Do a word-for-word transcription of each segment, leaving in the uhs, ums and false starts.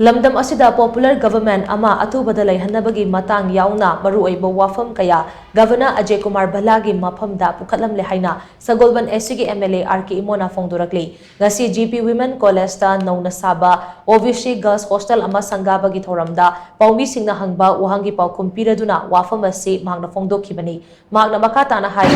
ꯂꯝꯗꯝ ꯑꯁꯤꯗ popular government ꯑꯃ ꯑꯊꯨꯕꯗ ꯂꯩꯍꯟꯅꯕꯒꯤ ꯃꯇꯥꯡ ꯌꯥꯎꯅ ꯃꯔꯨꯑꯣꯏꯕ ꯋꯥꯐꯝ ꯀꯌꯥ ꯒꯚꯔꯅꯔ ꯑꯖꯌ ꯀꯨꯃꯥꯔ ꯚꯜꯂꯥꯒꯤ ꯃꯐꯝꯗ ꯄꯨꯈꯠꯂꯝꯂꯦ ꯍꯥꯏꯅ ꯁꯒꯣꯜꯕꯟ ꯑꯦꯁ ꯁꯤꯒꯤ ꯑꯦꯝ ꯑꯦꯜ ꯑꯦ ꯑꯥꯔ ꯀꯦ ꯏꯃꯣꯅ ꯐꯣꯡꯗꯣꯔꯛꯂꯤ꯫ ꯉꯁꯤ ꯖꯤ ꯄꯤ ꯋꯤꯃꯦꯟ ꯀꯣꯂꯦꯖꯇ ꯅꯧꯅ ꯁꯥꯕ ꯑꯣ ꯕꯤ ꯁꯤ ꯒꯔꯜꯁ ꯍꯣꯁꯇꯦꯜ ꯑꯃ ꯁꯪꯒꯥꯕꯒꯤ ꯊꯧꯔꯝꯗ ꯄꯥꯎꯃꯤꯁꯤꯡꯅ ꯍꯪꯕ ꯋꯥꯍꯪꯒꯤ ꯄꯥꯎꯈꯨꯝ ꯄꯤꯔꯗꯨꯅ ꯋꯥꯐꯝ ꯑꯁꯤ ꯃꯍꯥꯛꯅ ꯐꯣꯡꯗꯣꯛꯈꯤꯕꯅꯤ꯫ ꯃꯍꯥꯛꯅ ꯃꯈꯥ ꯇꯥꯅ ꯍꯥꯏ,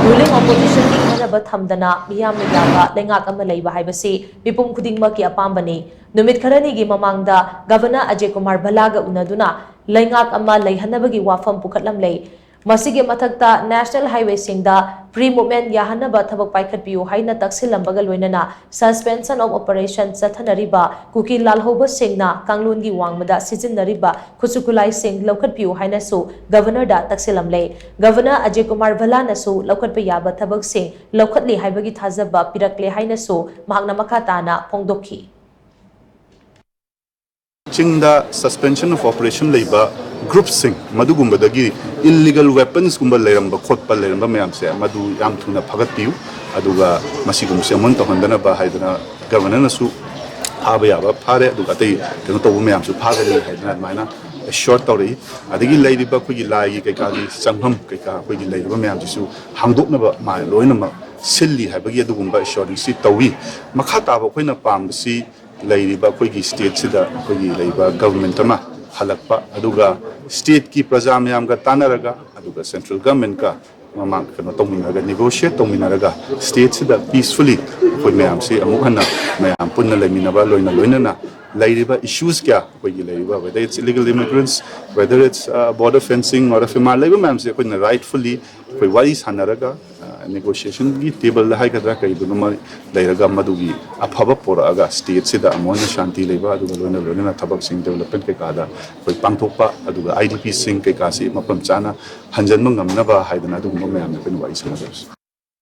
ruling oppositionꯒꯤ ꯈꯟꯅꯕ ꯊꯝꯗꯅ ꯃꯤꯌꯥꯝꯅ ꯌꯥꯕ ꯂꯩꯉꯥꯛ ꯑꯃ ꯂꯩꯕ ꯍꯥꯏꯕꯁꯤ ꯃꯤꯄꯨꯝ ꯈꯨꯗꯤꯡꯃꯛꯀꯤ ꯑꯄꯥꯝꯕꯅꯤ꯫ ꯅꯨꯃꯤꯠ ꯈꯔꯅꯤꯒꯤ ꯃꯃꯥꯡꯗ ꯒꯚꯔꯅꯔ ꯑꯖꯌ ꯀꯨꯃꯥꯔ ꯚꯜꯂꯥꯒ ꯎꯅꯗꯨꯅ ꯂꯩꯉꯥꯛ ꯑꯃ ꯂꯩꯍꯟꯅꯕꯒꯤ ꯋꯥꯐꯝ ꯄꯨꯈꯠꯂꯝꯂꯦ꯫ ꯃꯁꯤꯒꯤ ꯃꯊꯛꯇ national highwayꯁꯤꯡꯗ free movement ꯌꯥꯍꯟꯅꯕ ꯊꯕꯛ ꯄꯥꯏꯈꯠꯄꯤꯌꯨ ꯍꯥꯏꯅ ꯇꯛꯁꯤꯜꯂꯝꯕꯒ ꯂꯣꯏꯅꯅ suspension of operation ꯆꯠꯊꯅꯔꯤꯕ ꯀꯨꯀꯤ ꯂꯥꯜꯍꯧꯕꯁꯤꯡꯅ ꯀꯥꯡꯂꯣꯟꯒꯤ ꯋꯥꯡꯃꯗ ꯁꯤꯖꯤꯟꯅꯔꯤꯕ ꯈꯨꯠꯁꯨ ꯈꯨꯠꯂꯥꯏꯁꯤꯡ ꯂꯧꯈꯠꯄꯤꯌꯨ ꯍꯥꯏꯅꯁꯨ ꯒꯚꯔꯅꯔꯗ ꯇꯛꯁꯤꯜꯂꯝꯂꯦ꯫ ꯒꯚꯔꯅꯔ ꯑꯖꯌ ꯀꯨꯃꯥꯔ ꯚꯜꯂꯥꯅꯁꯨ ꯂꯧꯈꯠꯄ ꯌꯥꯕ ꯊꯕꯛꯁꯤꯡ ꯂꯧꯈꯠꯂꯤ ꯍꯥꯏꯕꯒꯤ ꯊꯥꯖꯕ ꯄꯤꯔꯛꯂꯦ ꯍꯥꯏꯅꯁꯨ ꯃꯍꯥꯛꯅ ꯃꯈꯥ ꯇꯥꯅ ꯐꯣꯡꯗꯣꯛꯈꯤ꯫ ꯆꯤꯡꯗ suspension of operation ꯂꯩꯕ groupꯁꯤꯡ, ꯃꯗꯨꯒꯨꯝꯕꯗꯒꯤ illegal weaponsꯀꯨꯝꯕ ꯂꯩꯔꯝꯕ ꯈꯣꯠꯄ ꯂꯩꯔꯝꯕ ꯃꯌꯥꯝꯁꯦ, ꯃꯗꯨ ꯌꯥꯝ ꯊꯨꯅ ꯐꯒꯠꯄꯤꯌꯨ꯫ ꯑꯗꯨꯒ ꯃꯁꯤꯒꯨꯝꯕꯁꯦ ꯑꯃꯨꯛ ꯇꯧꯍꯟꯗꯅꯕ ꯍꯥꯏꯗꯅ ꯒꯚꯔꯅꯔꯅꯁꯨ ꯐꯥꯕ ꯌꯥꯕ ꯐꯥꯔꯦ, ꯑꯗꯨꯒ ꯑꯇꯩ ꯀꯩꯅꯣ ꯇꯧꯕ ꯃꯌꯥꯝꯁꯨ ꯐꯥꯒꯅꯤ ꯍꯥꯏꯗꯅ ꯑꯗꯨꯃꯥꯏꯅ assure ꯇꯧꯔꯛꯏ꯫ ꯑꯗꯒꯤ ꯂꯩꯔꯤꯕ ꯑꯩꯈꯣꯏꯒꯤ ꯂꯥꯏꯒꯤ ꯀꯩꯀꯥꯒꯤ ꯆꯪꯐꯝ ꯀꯩꯀꯥ ꯑꯩꯈꯣꯏꯒꯤ ꯂꯩꯔꯤꯕ ꯃꯌꯥꯝꯁꯤꯁꯨ ꯍꯥꯡꯗꯣꯛꯅꯕ ꯃꯥ ꯂꯣꯏꯅꯃꯛ ꯁꯤꯜꯂꯤ ꯍꯥꯏꯕꯒꯤ ꯑꯗꯨꯒꯨꯝꯕ assuranceꯁꯤ ꯇꯧꯏ꯫ ꯃꯈꯥ ꯇꯥꯕ ꯑꯩꯈꯣꯏꯅ ꯄꯥꯝꯕꯁꯤ ꯂꯩꯔꯤꯕ ꯑꯩꯈꯣꯏꯒꯤ stateꯁꯤꯗ ꯑꯩꯈꯣꯏꯒꯤ ꯂꯩꯔꯤꯕ government ꯑꯃ ꯍꯜꯂꯛꯄ, ꯑꯗꯨꯒ stateꯀꯤ ꯄ꯭ꯔꯖꯥ ꯃꯌꯥꯝꯒ ꯇꯥꯟꯅꯔꯒ, ꯑꯗꯨꯒ central governmentꯀ ꯃꯃꯥꯡ ꯀꯩꯅꯣ ꯇꯧꯃꯤꯟꯅꯔꯒ, negotiate ꯇꯧꯃꯤꯟꯅꯔꯒ, stateꯁꯤꯗ peacefully ꯑꯩꯈꯣꯏ ꯃꯌꯥꯝꯁꯤ ꯑꯃꯨꯛ ꯍꯟꯅ ꯃꯌꯥꯝ ꯄꯨꯟꯅ ꯂꯩꯃꯤꯟꯅꯕ, ꯂꯣꯏꯅ ꯂꯣꯏꯅꯅ ꯂꯩꯔꯤꯕ issues ꯀꯌꯥ ꯑꯩꯈꯣꯏꯒꯤ ꯂꯩꯔꯤꯕ, whether it's illegal immigrants, whether it's, uh, border fencing or F M R ꯂꯩꯕ ꯃꯌꯥꯝꯁꯦ ꯑꯩꯈꯣꯏꯅ rightfully ꯑꯩꯈꯣꯏ ꯋꯥꯔꯤ ꯁꯥꯟꯅꯔꯒ, ꯑ, negotiationꯒꯤ tableꯗ ꯍꯥꯏꯒꯗ꯭ꯔꯥ ꯀꯔꯤꯗꯅꯣꯃ ꯂꯩꯔꯒ ꯃꯗꯨꯒꯤ ꯑꯐꯕ ꯄꯣꯔꯛꯑꯒ stateꯁꯤꯗ ꯑꯃꯨꯛ ꯍꯟꯅ ꯁꯥꯟꯇꯤ ꯂꯩꯕ, ꯑꯗꯨꯒ ꯂꯣꯏꯅ ꯂꯣꯏꯅꯅ ꯊꯕꯛꯁꯤꯡ development ꯀꯩꯀꯥꯗ ꯑꯩꯈꯣꯏ ꯄꯥꯡꯊꯣꯛꯄ, ꯑꯗꯨꯒ I D Pꯁꯤꯡ ꯀꯩꯀꯥꯁꯤ ꯃꯐꯝ ꯆꯥꯅ ꯍꯟꯖꯟꯕ ꯉꯝꯅꯕ ꯍꯥꯏꯗꯅ ꯑꯗꯨꯒꯨꯝꯕ ꯃꯌꯥꯝꯅ ꯑꯩꯈꯣꯏꯅ ꯋꯥꯔꯤ ꯁꯥꯟꯅꯖꯕꯁꯤ꯫